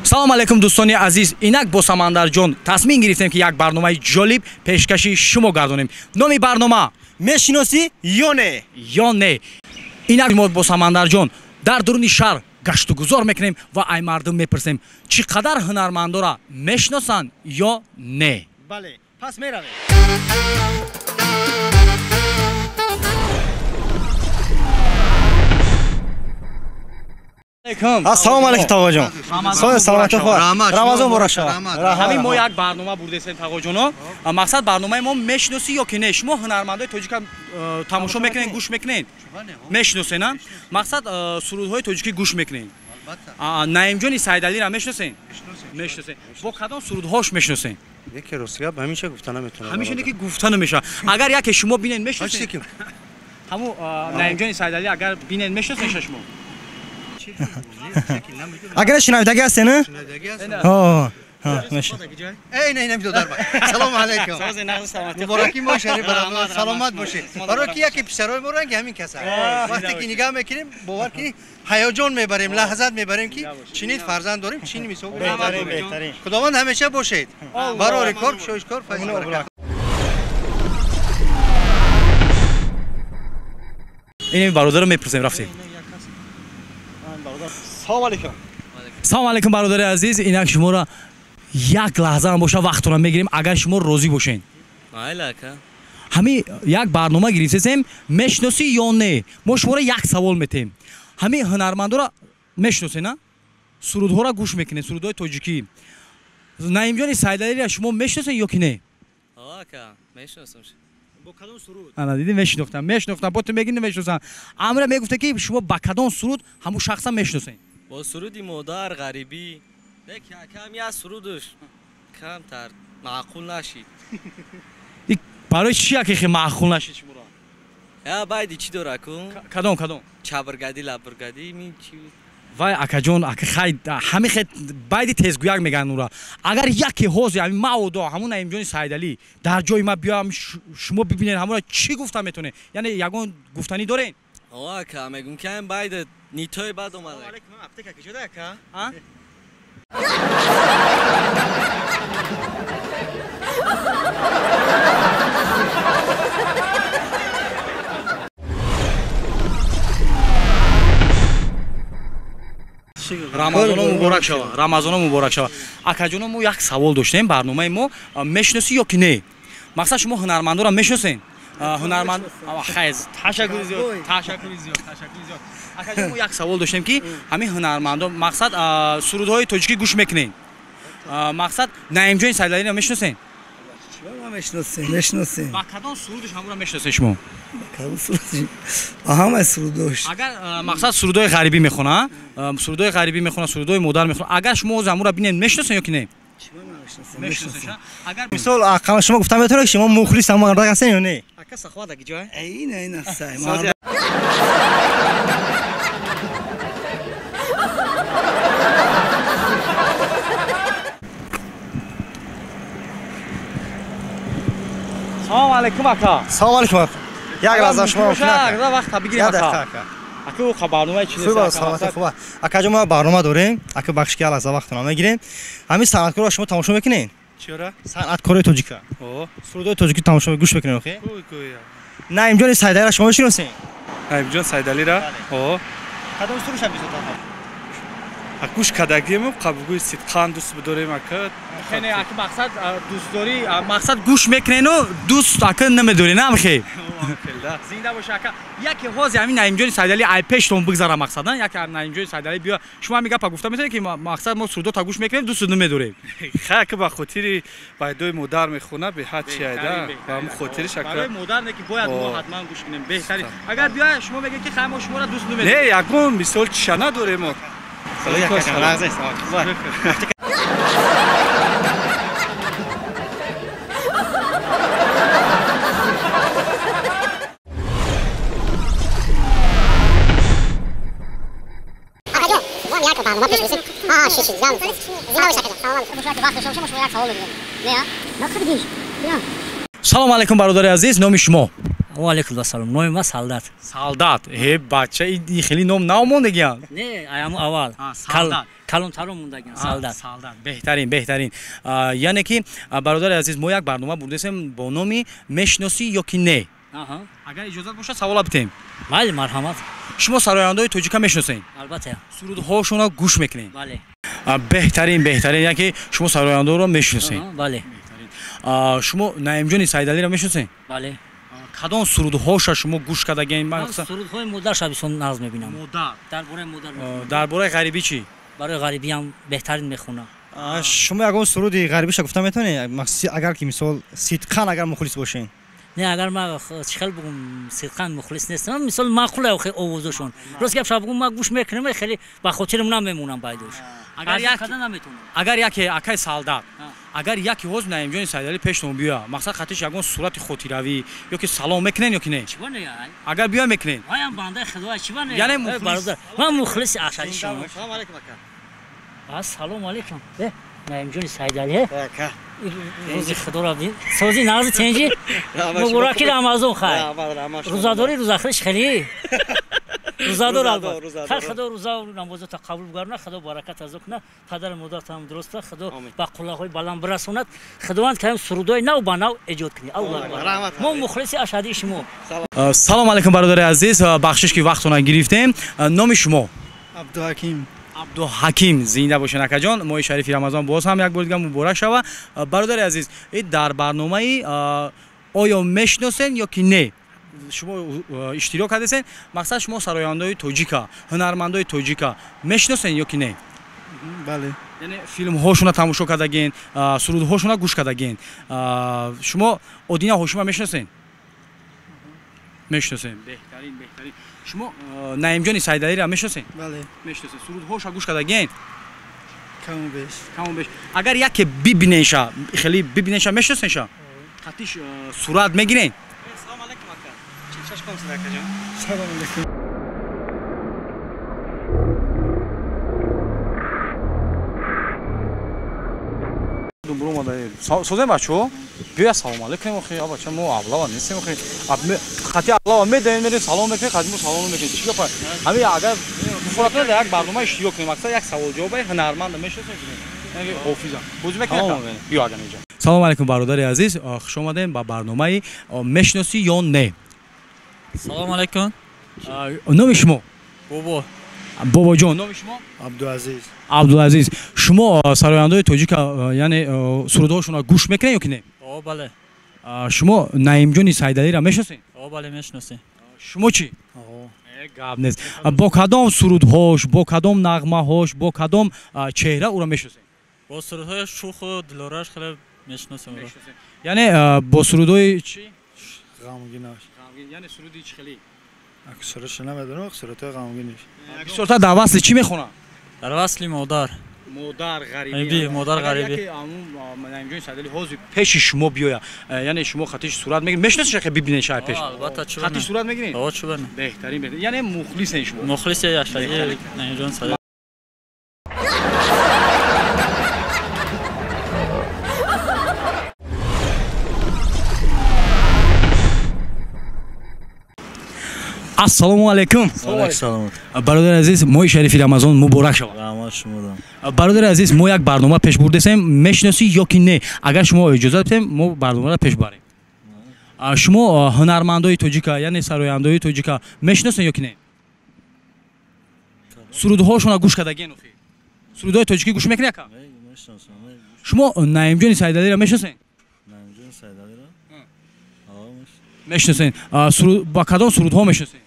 Салом алейкум, дӯстони азиз. Инак бо Самандарҷон тасмим гирифтем, ки як барномаи ҷолиб пешкаши шумо гардонем. Номи барнома мешиносӣ ё не? Ё не. Инак мо бо Самандарҷон дар дуруни шаҳр гаштугузор мекунем ва ай мардум мепурсем, чӣ қадар ҳунармандора мешиносанд ё не. Бале, пас меравем. Ассалому алайкум, тағоҷон. Саломатӣ хоҳад. Рамазон муборак шавад. Ҳамин мо як барнома бурдесем, тағоҷоно. Мақсад барномаи мо мешиносӣ ё ки не? Шумо ҳунармандои тоҷика тамошо мекунед, гӯш мекунед? Мешиносед, на? Мақсад сурудҳои тоҷикӣ гӯш мекунед. Наимҷони Сайдалиро мешиносед? Мешиносед. Бо кадом сурудҳош мешиносед? Яке рости гап, ҳамеша гуфта наметавонам. Ҳамеша не ки гуфта намешавад. Агар яке шумо бинед, мешиносед? Ҳамун Наимҷони Сайдали агар бинед, мешиносед шумо? Агар шинавидаги ҳастен? Эй, не, намедодар. Салом алейкум. Мубораки мо шариф бародар, саломат бошед. Барои ки яке писарои мо ранги ҳамин каса. Вақте ки нигаҳ мекунем, бовар ки ҳаяҷон мебарем, лаҳзат мебарем, ки чинид фарзанд дорем, чин мисол. Худованд ҳамеша бошед. Барори кор, шоишкор, файз баракат. Ин бародарро мепурсем, рафтем. Салом алейкум. Салом алейкум, бародари азиз. Инак шуморо як лаҳза ҳам боша вақтона мегирем, агар шумо розӣ бошед. Майли, ака. Ҳамин як барнома гирифтесем, мешиносӣ ё не? Мо шуморо як савол метем. Ҳамин ҳунармандоро мешиносед, на? Сурудҳоро гӯш мекунед, сурудҳои тоҷикӣ. Наимҷони Сайдалиро шумо мешиносед ё ки не? Ҳо, ака, мешиносам. Бо кадом суруд? Ана диди, мешинохтам, мешинохтам. Бо ту мегӣ намешиносам. Амра мегуфта, ки шумо ба кадом суруд ҳамун шахса мешиносед? Бо суруди модар, ғарибӣ. Лекин акам як сурудаш камтар маъқул нашид. Барои чӣ яке хе маъқул нашид шуморо? Я байди чӣ дора ку? Кадом, кадом? Чабргадӣ, лабргадӣ, мин чӣ? Вай, акаҷон, ака, хай, ҳамин хе байди тезгӯяк мегӯянд ура. Агар яке ҳозир ҳамин маодо ҳамун Наимҷони Сайдалӣ дар ҷои ма биёям, шумо бибинед, ҳамонро чӣ гуфта метавонед? Яъне ягон гуфтанӣ доред? О, ака, мегӯм, ки ҳамин байди нитои бад омада. Аптека куҷода, ака? Рамазоно муборак шава, Рамазоно муборак шава. Акаҷоно, мо як савол доштем, барномаи мо мешиносӣ ё ки не? Мақсад шумо ҳунармандоро мешиносед? Ҳунарманд, хайз, ташаккури зиёд, ташаккури зиёд, ташаккури зиёд. Акаҷон, мо як савол доштем, ки ҳамин ҳунармандо, мақсад сурудҳои тоҷикӣ гӯш мекунед. Мақсад Наимҷони Сайдалиро мешиносед? Мешиносем, мешиносем. Ба кадом сурудаш ҳамонро мешиносед шумо? Ба кадом сурудаш? Ба ҳамаи сурудош. Агар мақсад сурудҳои ғарибӣ мехона, сурудҳои ғарибӣ мехона, сурудҳои модар мехона, агар шумо ҳозир ҳамонро бинед, мешиносед ё ки не? Мешиносед. Агар мисол ақам шумо гуфта метавонед, ки шумо мухлис ҳамон мардак ҳастед ё не? Ака, сахват аки ҷой? Эй, не, ин аст. Салом алейкум, ака. Салом алейкум, ака. Як лаҳза шумо вақт бигирем, ака. Ака, ӯ барномаи чӣ нест? Саломатӣ, хуб. Акаҷон, мо барнома дорем. Ака, бахш ки як лаҳза вақтона мегирем. Ҳамин санъаткорро шумо тамошо мекунед? Чиро? Санъаткорои тоҷика. Сурудҳои тоҷикӣ тамошо гӯш мекунед, охе? Наимҷони Сайдалиро шумо мешиносед? Наимҷон Сайдалиро? О. Кадом сурудша бисёртар? Гӯш кардагием, қабгӯи сидқан дӯст бидорем, ака. Хене, ака, мақсад дӯстдорӣ, мақсад гӯш мекунену дӯст ака намедорӣ, на амхе? Зинда боша, ака. Яке ҳозир ҳамин Наимҷони Сайдалӣ ай пештон бигзара, мақсад, на? Яке Наимҷони Сайдалӣ биё, шумо ҳамин гапа гуфта метавонед, ки мақсад мо сурудота гӯш мекунем, дӯст намедорем? Хай, ака, ба хотири байдои модар мехона, беҳад чи айда, ба ҳамун хотириш, ака. Барои модар не ки бояд мо ҳатман гӯш кунем, беҳтарин. Агар биё, шумо мегӯед, ки хай, мо шуморо дӯст намедорем. Не, ягон мисол чиша надорем мо. Салом алейкум, бародари азиз, номи шумо? Ва алейкум ассалом. Номи ман Салдат. Салдат. Э, бача, ин хеле ном навмондагиан. Не, аям аввал. Калонтарон мондагиан солдат. Солдат. Беҳтарин, беҳтарин. Яъне ки бародари азиз, мо як барнома бурдесем бо номи мешиносӣ ё ки не. Агар иҷозат бошад, савола битем. Бале, марҳамат. Шумо сарояндаҳои тоҷика мешиносед? Албатта. Сурудҳоашонро гӯш мекунед? Бале. Беҳтарин, беҳтарин. Яъне ки шумо сарояндаҳоро мешиносед? Бале. Шумо Наимҷони Сайдалиро мешиносед? Бале. Кадом сурудҳоша шумо гӯш кардагиен? Сурудҳои модарша бисёр нағз мебинам. Модар. Дар бораи модар. Дар бораи ғарибӣ чӣ? Барои ғарибиам беҳтарин мехонам. Шумо ягон суруди ғарибиша гуфта метавонед? Махсуси агар ки мисол сидқан агар мухлис бошед. Не, агар ман чӣ хел бугум, сидқан мухлис нестам. Мисол маъқул охи овозашон. Рост гап ша бугум, ман гӯш мекунам, хеле ба хотирам намемонам байдош. Агар як агар яке акай солдат, агар яке ҳоз Наимҷони Сайдалӣ пештон биёя, мақсад хатиш ягон сурати хотиравӣ ё ки салом мекунен ё ки не? Чӣ не? Агар биёя мекунен? Маям бандаи худо, чӣ не? Яъне мухлис. Ман мухлиси ашади шумо. Салом алейкум ака. Ассалому алейкум. Наимҷони Сайдалӣ. Ака. Рӯзи худоро бин. Сози нағзи тенҷи. Мубораки Рамазон хай. Рӯзадорӣ рӯзахӯриш хеле. Рӯзадор албатта. Хай худо рӯза намозата қабул гарна, худо баракат азо кунад, падару модаратам дуруст кунад, худо ба қуллаҳои баланд бирасонад. Худованд карим сурудҳои нав ба нав эҷод кунад. Аллоҳ. Мо мухлиси ашадии шумо. Салом алейкум бародари азиз, бахшиш ки вақтона гирифтем. Номи шумо? Абдуҳаким. Абдуҳаким, зинда бошед акаҷон. Моҳи шарифи Рамазон боз ҳам як бор дигар муборак шава. Бародари азиз, дар барномаи оё мешиносен ё ки не шумо иштирок кардесен? Мақсад шумо сарояндаҳои тоҷика, ҳунармандои тоҷика мешиносен ё ки не? Бале. Яъне филмҳошона тамошо кардагин, сурудҳошона гӯш кардагин. Шумо Одина Ҳошима мешиносен? Мешиносен. Беҳтарин, беҳтарин. Шумо Наимҷони Сайдалиро мешиносен? Бале. Мешиносен. Сурудҳоша гӯш кардагин? Каму беш. Каму беш. Агар яке бибиненша, хеле бибиненша, мешиносенша? Қатиш сурат мегирен? Салом алейкум ака. Чишаш ком сад акаҷон? Салом алейкум. Созем бачо? Биё салом алейкум охи, бача мо аблава нестем охи. Хати аблава медаем, мерем салом мекунем, хати мо салом мекунем. Чӣ гап? Ҳамин агар мухолафат як барнома иштирок кунем, мақсад як савол ҷавоб ҳунарманд мешиносем кунем. Яъне ҳофиза. Бозӣ мекунем? Биё агар инҷо. Салом алейкум бародари азиз, хуш омадем ба барномаи мешиносӣ ё не? Салом алейкум. Номи шумо? Бобо. Бобоҷон, номи шумо? Абдуазиз. Абдуазиз, шумо сарояндаҳои тоҷика, яъне сурудҳошонро гӯш мекунед ё ки не? О, бале. Шумо Наимҷони Сайдалиро мешиносед? О, бале, мешиносем. Шумо чӣ? Гап нест. Бо кадом сурудҳош, бо кадом нағмаҳош, бо кадом чеҳра ӯро мешиносед? Бо сурудҳои шуху дилораш хеле мешиносем ӯро. Яъне бо сурудҳои чӣ? Ғамгинаш. Яъне суруди чӣ хеле? Сурудша намедонам, сурудҳои ғамгиниш. Бисёртар дар васли чӣ мехонад? Дар васли модар. Модар ғарибӣ. Модар ғарибӣ. Наимҷони Сайдалӣ ҳозир пеши шумо биёя, яъне шумо хатиш сурат мегиред, мешиносед ки бибинед шай пеш? Албатта, чӣ хатиш сурат мегиред? О, чӣ бана. Беҳтарин, беҳтарин. Яъне мухлисен шумо. Мухлиси ашади Наимҷон Сайдалӣ. Ассалому алейкум. Алейкум. Бародари азиз, моҳи шарифи Рамазон муборак шавад. Раҳмат шуморо. Бародари азиз, мо як барнома пеш бурдесем, мешиносӣ ё ки не? Агар шумо иҷозат бидем, мо барномаро пеш барем. Шумо ҳунармандои тоҷика, яъне сарояндаҳои тоҷика мешиносед ё ки не? Сурудҳошонро гӯш кардагиен охи? Сурудҳои тоҷикӣ гӯш мекунед ака? Шумо Наимҷони Сайдалиро мешиносед? Наимҷони Сайдалиро? Мешиносед. Ба кадом сурудҳо мешиносед?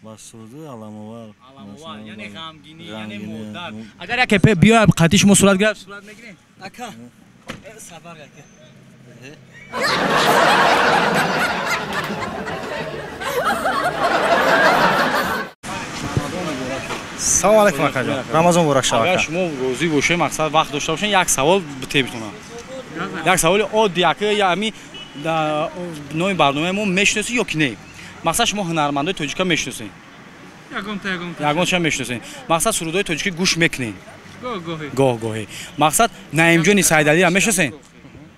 Ба суруди Аламовар. Аламовар, яъне ғамгинӣ, яъне модар. Агар яке биёяд қатъи шумо сурат гирад, сурат мегиред? Ака, сабар ака. Салом алейкум акаҷон. Рамазон муборак шавад. Агар шумо розӣ бошед, мақсад вақт дошта бошед, як савол битебитонам. Як саволи оддӣ, ака, ами номи барномаи мо мешиносӣ ё ки не? Мақсад шумо ҳунармандои тоҷика мешиносед? Ягонта, ягонта. Ягонташа мешиносед. Мақсад сурудҳои тоҷикӣ гӯш мекунед? Гоҳ-гоҳе. Гоҳ-гоҳе. Мақсад Наимҷони Сайдалиро мешиносед?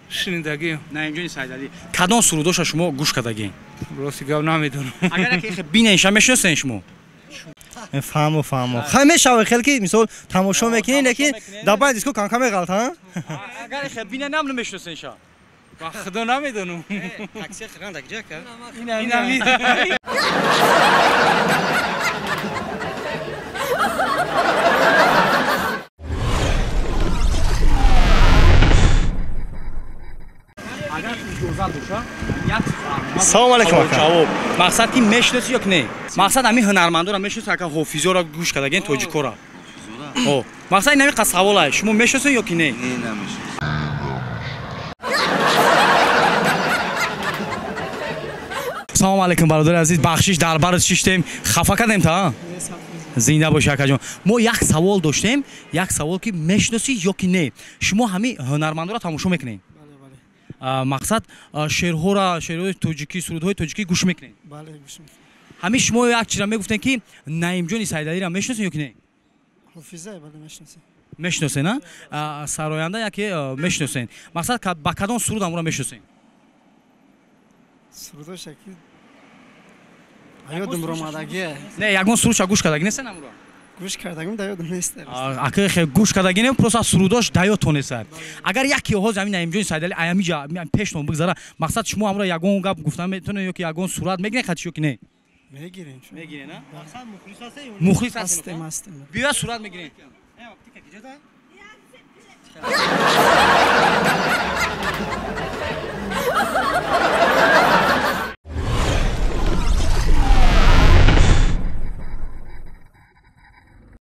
Шунидагиам. Наимҷони Сайдалӣ. Кадом сурудҳоша шумо гӯш кардагиен? Рости гап намедонам. Агар яке биненша мешиносед шумо? Фаҳмо, фаҳмо. Хай мешава хел ки мисол тамошо мекунӣ, лекин дар байни диско камкам меғалта, ҳа? Агар хел бинанам намешиносен ша. Ба худо намедонам. Такси хиран дар куҷо ка? Инами. Агар иҷозат боша, як Салом алейкум ака. Ҷавоб. Мақсад ки мешиносӣ ё ки не? Мақсад ҳамин ҳунармандоро мешиносӣ, ака ҳофизоро гӯш кардаген тоҷикора. О, мақсад ин ҳамин савол ай. Шумо мешиносед ё ки не? Не, намешиносам. Салом алейкум бародари азиз, бахшиш дар барат шиштем, хафа кардем та? Зинда бошӣ акаҷон. Мо як савол доштем, як савол ки мешиносӣ ё ки не? Шумо ҳамин ҳунармандоро тамошо мекунед? Мақсад шеърҳоро, шеърҳои тоҷикӣ, сурудҳои тоҷикӣ гӯш мекунед? Бале, гӯш мекунем. Ҳамин шумо як чизро мегуфтем ки Наимҷони Сайдалиро мешиносед ё ки не? Ҳофиза, бале, мешиносем. Мешиносед, на? Сароянда яке мешиносед. Мақсад ба кадом суруд амро мешиносед? Сурудоша ки ёдам ромадагие. Не, ягон сурудша гӯш кардаги нестен амро? Гӯш кардагим, да ёдам нест. Ака хе гӯш кардаги не, просто сурудош да ёдтон нест. Агар яке ҳозир ҳамин Наимҷони Сайдали ҳамиҷа пештон бигзара, мақсад шумо амро ягон гап гуфта метавонед ё ки ягон сурат мегиред хати ё ки не? Мегирем. Мегиред, на? Мақсад мухлис ҳастед? Мухлис ҳастем, ҳастем. Биё сурат мегирем.